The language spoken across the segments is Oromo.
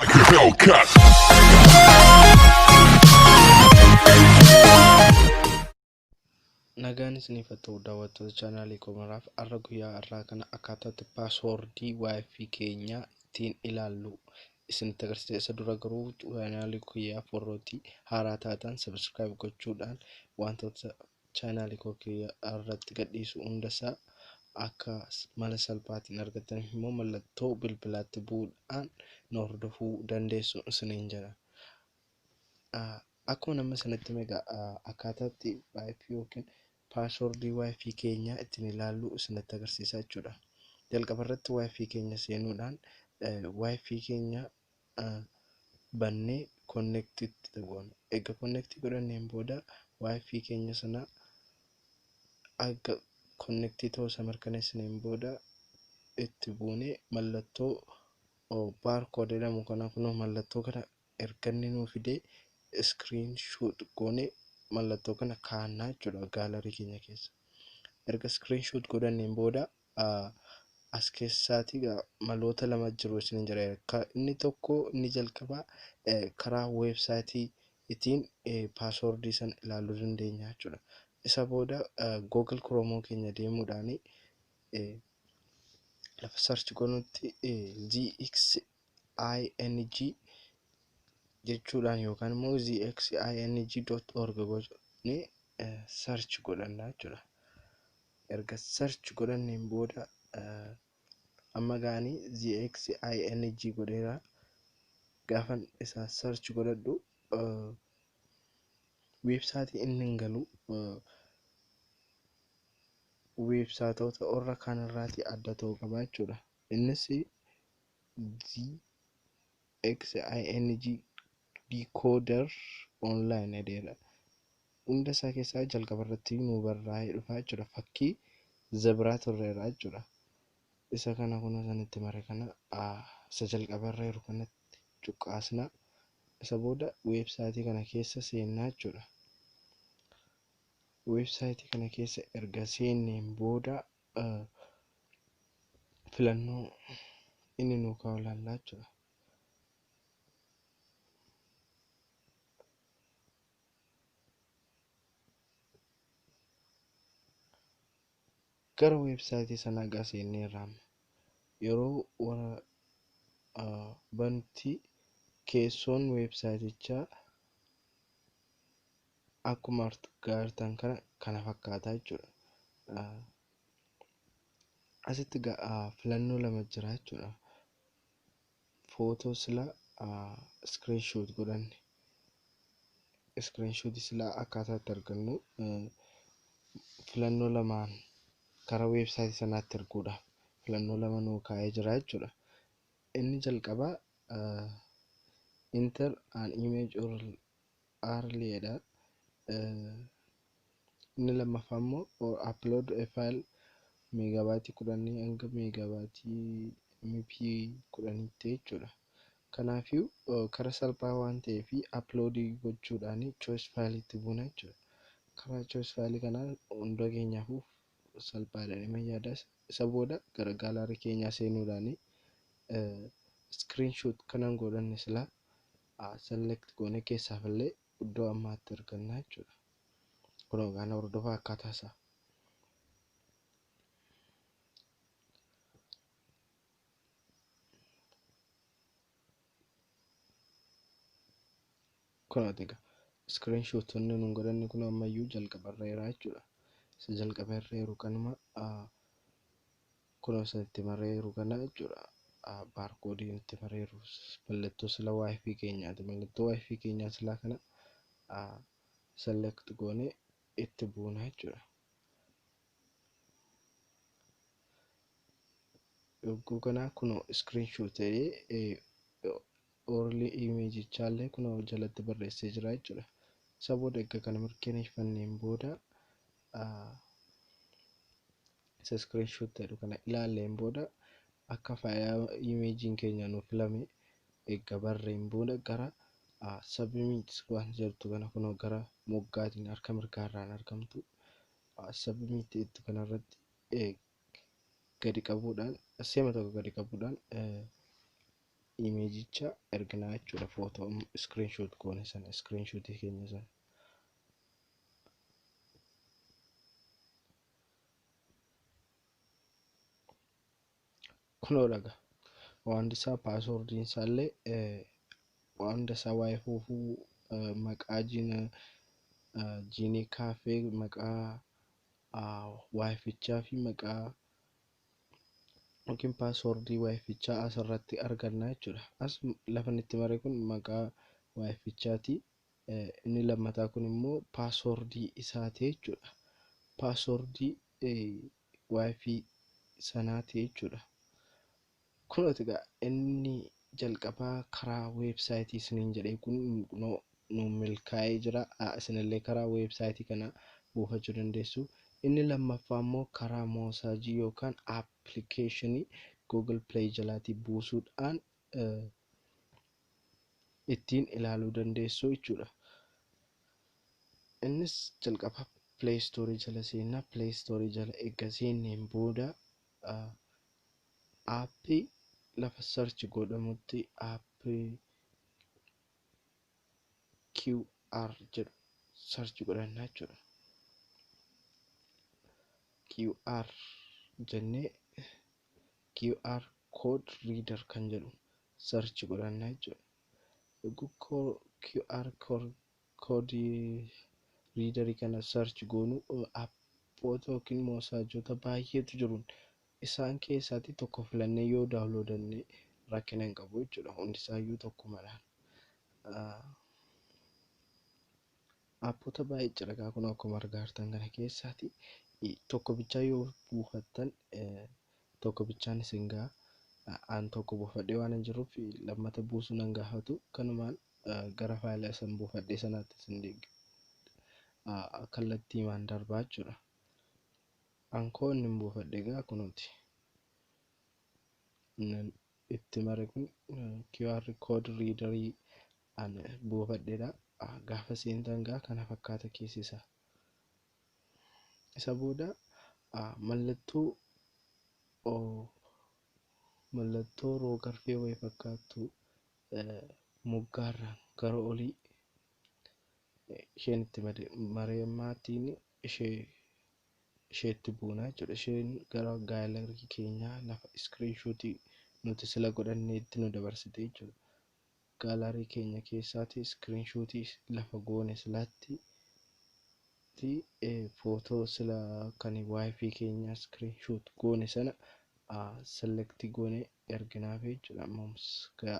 Like a Hellcat. Nagaan isiniif haa ta'u daawwattoota chaanaalii Komaraaf. Har'a guyyaa har'aa kana akkaataa itti paaswoordii WiFi keenyaa ittiin ilaallu isinitti agarsiisa. Isa dura garuu chaanaalii kiyyaaf warrooti haaraa taatan subscribe gochuudhaan wantoota chaanaalii koo kiyya irratti gadhiisu hundasaa akka mala salphaatiin argataniif immoo mallattoo bilbilaatti bu'uudhaan nu hordofuu dandeessu isiniin jedha. Akkuma nama sanatti egaa akkaataa itti WiFi yookiin paaswoordii WiFi keenyaa ittiin ilaallu isinitti agarsiisa jechuudha. Jalqaba irratti WiFi keenya seenuudhaan WiFi keenya bannee connect itti goona. Egaa connect godhanneen booda WiFi keenya sana akka connect ta'uu isaa mirkaneessineen booda itti buunee mallattoo barcode jedhamu kana, kunoo mallattoo kana erga inni nuu fidee, screenshot goonee mallattoo kana kaa'annaa jechuudha gallery keenya keessa. Erga screenshot godhanneen booda as keessaatii maloota lama jiru isiniin jedha. Inni tokko, inni jalqabaa, karaa weebsaayitii ittiin paaswoordii sana ilaaluu dandeenya jechuudha. Isa booda Google Chrome keenya deemuudhaan lafa search goonutti ZXING jechuudhaan yookaan immoo zxing.org goonee search godhanna jechuudha. Erga search godhanneen booda amma gaanii ZXING godheera. Gaafan isa search godhadhu weebsaayitii inni hin galu weebsaayitoota warra kaanirraatii adda ta'uu qaba jechuudha. Innis ZXING decoder online jedheera. Hunda isaa keessaa jalqaba irratti nuu barraa'ee dhufa jechuudha. Fakkii zebraa turreera jechuudha. Isa kana kun sanitti mare kana isa jalqaba irra jiru kanatti cuqqaasna. Isa booda weebsaayitii kana keessa seennaa jechuudha. Weebsaayitii kana keessa erga seenneen booda filannoo inni nuu kaa'u ilaallaa jechuudha. Gara weebsaayitii sanaa egaa seenneerra. Yeroo warra banti keessoon weebsaayitichaa akkuma argaa jirtan kana fakkaata jechuudha. Asitti filannoo lama jira jechuudha. Footoo sila screenshot godhanne, screenshot sila akkaataa itti argannu filannoo lamaan karaa weebsaayitii sanaatti erguudhaaf filannoo lama nuu kaa'ee jira jechuudha. Inni jalqabaa enter an image or URL jedha. Inni lammaffaa immoo or upload a file meegaabaayitii 10 hanga meegaabaayitii MP 10tti jechuudha. Kanaafuu karaa salphaa waan ta'eef uploadii gochuudhaan choice file itti buuna jechuudha. Karaa choice file kanaan hunda keenyaafuu salphaadha jedhamee yaada. Isa booda gara gallery keenyaa seenuudhaan screenshot kanan godhanne sila select goonee keessaaf illee iddoo ammaatti arganna jechuudha. Kunoo kana hordofaa akkaataa isaa. Kunooti egaa screenshotonni nun godhanne kun ammayyuu jalqabarra jira jechuudha. Isa jalqaba irra jiru kanuma, kunoo isa itti maree jiru kana jechuudha. Baarkoodiin itti maree jiru mallattoo sila WiFi keenyaati. Mallattoo WiFi keenyaa silaa kana select goonee itti buuna jechuudha. Yogguu kanaa kunoo screenshot ta'ee URL imeejichaallee kunoo jalatti barreessee jira jechuudha. Isa booda erga kana mirkaneeffanneen booda, isa screenshot jedhu kana ilaalleen booda, akka faayaa imeejiin keenya nuuf filame erga barreen booda gara submit waan jedhtu kana, kunoo gara moggaatiin harka mirgaarraan argamtu submit jettu kanarratti gadi qabuudhaan, seema tokko gadi qabuudhaan Imeejicha erginaa jechuudha. Footoo iskiriinshoot goone sana, iskiriinshootii keenya sana. Kunoo dhaga. Waan isaa paaswoordiin isaallee waan isaa waa'ee fuufuu maqaa jiinii kaafee, maqaa waayifichaa fi maqaa yookiin paaswoordii waayifichaa asirratti arganna jechuudha. As lafa itti mare kun maqaa waayifichaati. Inni lammataa kun immoo paaswoordii isaati jechuudha. Paaswoordii waayifii sanaati jechuudha. Kunooti egaa inni jalqabaa karaa weebsaayitii isiniin jedhee kun nu milkaa'ee jira. Isinillee karaa weebsaayitii kana buufachuu dandeessu. Inni lammaffaa immoo karaa moosaajii yookaan appilikeeshinii Google Play jalaatii buusuudhaan ittiin ilaaluu dandeessu jechuudha. Innis jalqaba Play Store jala seenna. Play Store jala erga seenneen booda aappii lafa search godhamutti aappii QR jedhu search godhanna jechuudha. QR jennee QR code reader kan jedhu search godhanna jechuudha. QR code readerii kana search goonu appoota yookiin moosaajota baay'eetu jiru. Isaan keessaatti tokko filannee yoo daawunloodanne rakkina hin qabu jechuudha. Hundisaayyuu tokkumadhaan. Appoota baay'ee jira kun akkuma argaa jirtan kana keessaati. Tokko bichaa yoo buufattan tokko bichaan isin ga'a. An tokko buufadhee waan hin jiruuf lammata buusuu nan gaafatu. Kanumaan gara faayila isin buufadhee sanaatti isin kallattiimaan darbaa jechuudha. Ankoo inni buufadhe egaa kunuuti. Itti mare kun QR code readerii an buufadheedha. Gaafa seentan gaa kana fakkaata keessi isaa. Isa booda mallattoo roogarfee wayii fakkaattu moggaarraan gara olii isheen itti mareemaatiin isheetti buunaa jechuudha. Isheen gara gaalarii keenyaa lafa iskiriinshuutii nuti sila godhanneetti nu dabarsite jechuudha. Gaalarii keenya keessaati iskiriinshuutii lafa goone silaatti footoo sila kan waayifii keenya iskiriinshuut goone sana selekti goone erginaaf jechuudha. Ammas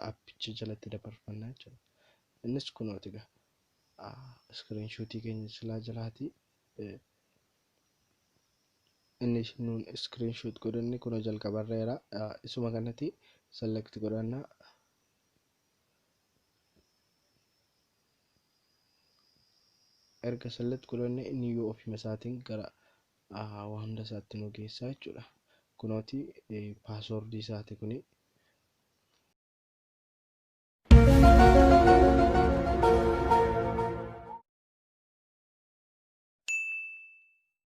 appicha jalatti dabarfannaa jechuudha. Innis kunooti egaa iskiriinshuutii keenya silaa jalaati. Inni nuun iskiriinshuut godhanne kunoo jalqabarreera. Isuma kanatti selekti godhannaa. Erga select godhanne inni yoo ofuma isaatiin gara waan hunda isaatti nu geessa jechuudha. Kunooti paaswoordii isaati kuni.